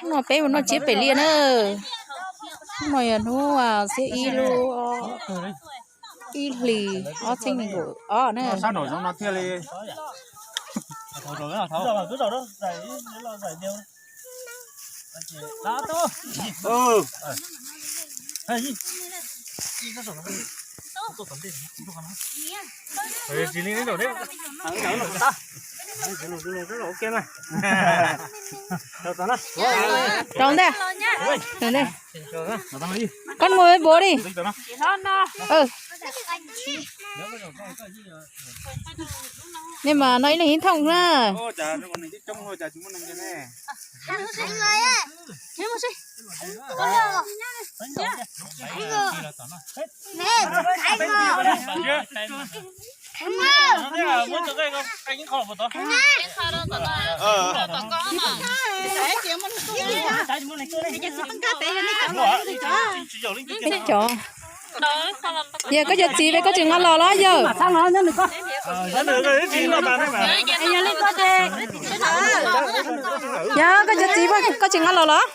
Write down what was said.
Hnub no peb mus noj tsiab pem liaj na. Hnub no yog hnub xiab ib lub ib hlis ob txhiab nees nkaum ob na. Sab nraum zoov no thiaj li. Rau ntej. Koj mus ua bos li. Nej mas no ib leeg ib thooj na. Peb cov. Yawg koj cov txiv peb koj tsis nqa los los yawg? Yawg koj cov txiv koj tsis nqa los los?